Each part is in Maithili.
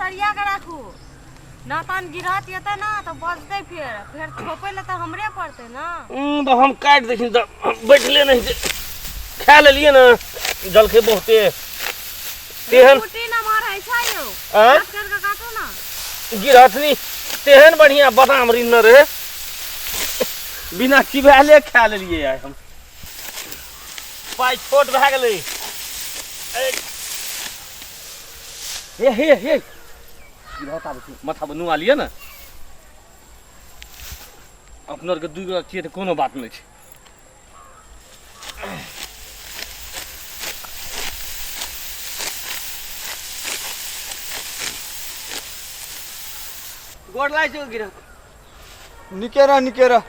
सरिया के राखू ना तहन गिरहत एतै ना तऽ बजतै फेर फेर छोपै लए तऽ हमरे पड़तै ना। तऽ हम काटि दै छी तऽ बैठले नहि छै, खा लेलियै ने जलखै बहुते तेहन कुटी ना मारै छै यौ। आँय? काट कर के काटू ना। गिरहतनी तेहन बढ़िया बादाम रिन्ने रहे, बिना चिबायले खा लेलियै आइ हम। पाइ छोट भए गेलै। हे हे हे, गिरहत आबै छै, माथा पर नुआ लिअ ने। अपना आरके दू गोटा छियै तऽ कोनो बात नहि छै। गोर लागै छै गिरहत। निके रह, निके रह।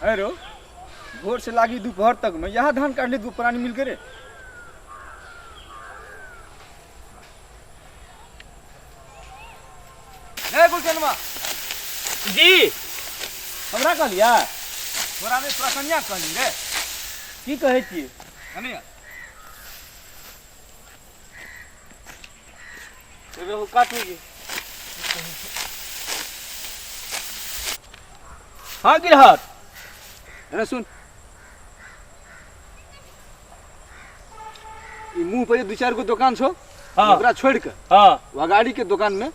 अरे भोर से लागी दोपहर तक में यहाँ धान काटले दू प्राणी मिल के रे। ए गुलशनमा जी, हमरा कहलिया? तोरा नहीं, तोरा कनिया कहली रे। की कहै छियै? कनिया रहू काटू जी। हाँ गिरहत। अरे सुन, ई मुंह पर जे दू चार गो दोकान छौ, ओकरा छोड़ के अगाड़ी के दोकान में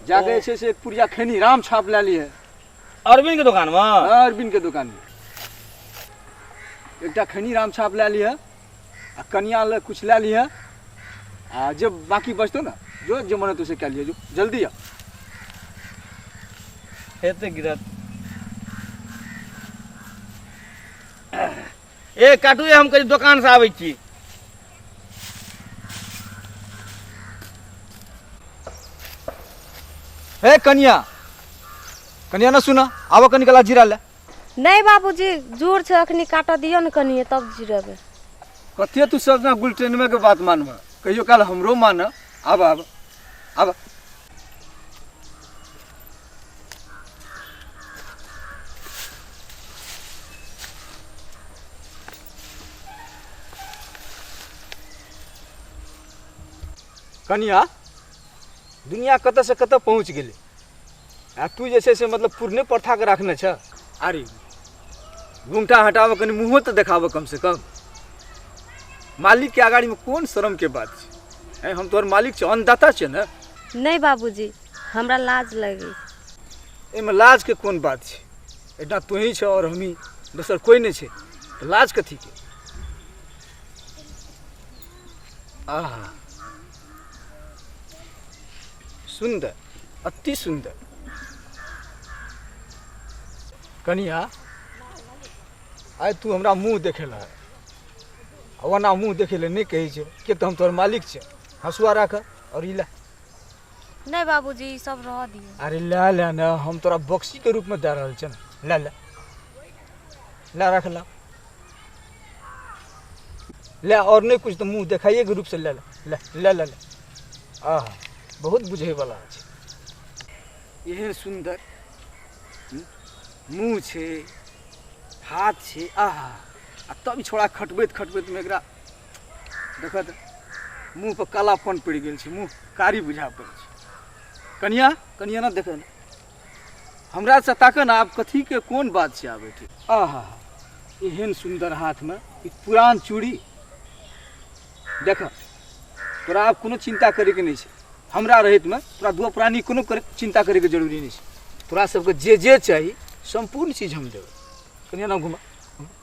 जाके जे छै से एक पुड़िया खैनी राम छाप लए लिए। अरविंद के दोकान में? हाँ, अरविंद के दोकान में एकटा खैनी राम छाप लए लिए आ कनिया लए कुछ लए लिए, आ जे बाकी बचतो ना जो जे मन तो से कए लिए, जो जल्दी आ। हेतै गिरत। ए काटू, हम कनि दोकान से आबै छी। हे कनिया, कनिया ना सुना, आबो कनि कला जीरा ले। नहीं बाबूजी, जोर छै अखनी काटऽ दियौ ने कनिये तब जिरेबै। कते तू सब ना गुलटेनमे के बात मानबह, कहियो काल हमरो मान। आब आब आब। कनिया, दुनिया कतऽ से कतऽ पहुँच गेलै आ तू जे छै से मतलब पुरने प्रथाके राखने छ। अरे घुमटा हटाबऽ कनि, मुँहो तऽ देखाबऽ कम से कम। मालिकके अगाड़ीमे कोन शरमके बात छै? आँय, हम तोहर मालिक छियौ, अन्नदाता छियौ ने। नहि बाबूजी, हमरा लाज लगै। एहिमे लाजके कोन बात छै? एहिठाम तोही छह आओर हमही, दोसर कोइ नहि छै, तऽ लाज कथीके? आहा, सुन्दर, अति सुन्दर कनिया। आइ तू हमरा मुँह देखे लए आ ओना मुँह देखे लए नहि कहै छै के तऽ हम तोहर मालिक छियै। हँसुआ राख आओर ई लए। नहि बाबूजी, ई सब रह दियौ। अरे लए ले ने, हम तोरा बक्सीके रूपमे दए रहल छियै ने, लए ले, लए रख ला, ले। आओर नहि कुछ तऽ मुँह देखाइएके रूपसँ लए ले, ले ले ले ले। आहा, बहुत बुझैवला छै। एहन सुन्दर मुँह छै, हाथ छै, आहा, आ तब ई छोड़ा खटबैत खटबैतमे एकरा देखऽ तऽ मुँह पर कालापन पड़ि गेल छै, मुँह कारी बुझा पड़ै छै। कनिया, कनिया ना देखऽ ने, हमरा से ताकऽ ने, आब कथीके कोन बात छै आब एहिठाम। आहा, एहन सुन्दर हाथमे ई पुरान चूड़ी देखऽ, तोरा आब कोनो चिन्ता करैके नहि छै। हमरा रहैतमे तोरा दुओ प्राणी कोनो चिन्ता करैके जरूरी नहि छै। तोरा सबके जे जे चाही सम्पूर्ण चीज हम देबै। कनिया ना घुमा।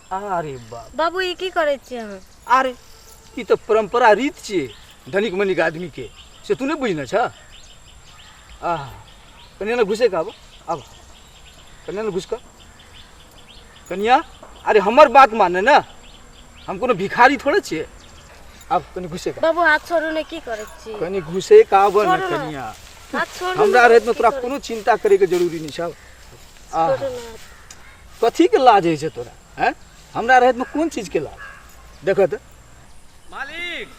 अरे बाप बाबू, ई की करै छियै अहाँ? अरे ई तऽ परम्परा रीत छियै धनिक मनिक आदमीके, से तू नहि बुझने छह? आह, कनिया ना घुसे के आबो, आबो कनिया ना घुस कऽ। कनिया, अरे हमर बात माने ने, हम कोनो भिखारी थोड़े छियै। आब कनि घुसे के। बाबू, हाथ छोड़ू ने, की करै छी? कनि घुसे के आबऽ ने। छोड़ू ने। कनिया, हाथ छोड़ू ने। हमरा रहैतमे की तोरा करै? कोनो चिन्ता करैके जरूरी नहि छै। आह, छोड़ू ने। कथीके लाज होइ छै तोरा? हैं, हमरा रहैतमे कोन चीजके लाज? देखऽ तऽ। मालिक,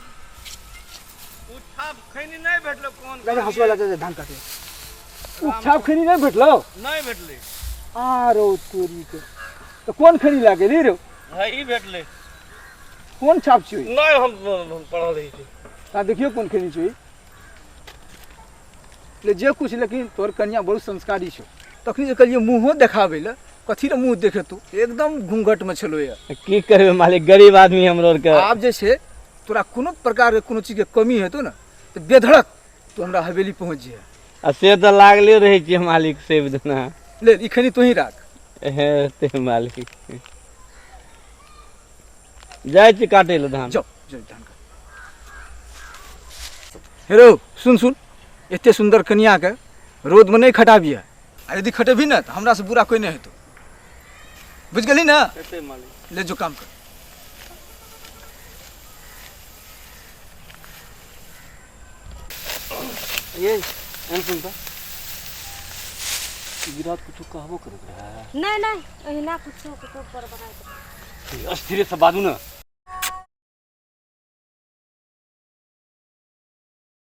ओ छाप खैनी नहि भेटलो कोन? जा, हँसुआ लऽ जा, धान काटे। ओ छाप खैनी नहि भेटलो? नहि भेटलै। आरो तोरी के, तऽ कोन खैनी लए गेली रे? है, ई भेटलै। कोन छाप छियै? नहि, हम पढ़ल रही छी। ता देखियो कोन खेनी छौ ई। ले जे कुछ, लेकिन तोहर कनिया बहुत संस्कारी छौ। तखनी जे कहलियै मुँहो देखाबै लए, कथी लए मुँह देखेतौ, एकदम घूंघटमे छलो यऽ। की करबै मालिक, गरीब आदमी हमरो आरके। आब जे छै तोरा कोनो प्रकारके कोनो चीजके कमी हेतौ ने तऽ बेधड़क तू हमरा हवेली पहुँच जइहे। आ से तऽ लागले रहै छियै मालिक सब दिना। ले ई खैनी तोही राख। हेतै मालिक, जाइ छी काटै लए धान। जाओ जाओ धान काट। हेरो सुन सुन, एते सुंदर कनिया के रौद में नहीं खटाबिए, आ यदि खटेबही ने तो हमरा से बुरा कोई नहीं हेतौ, बुझ गेली ना? हेतै मालिक। ले जो काम कर। ये एहन सुन तऽ विराट कुछो कहबो करैत रहै? नहीं नहीं, एहिना कुछो कुछो पर बनाए। स्थिरे से बाजू ने।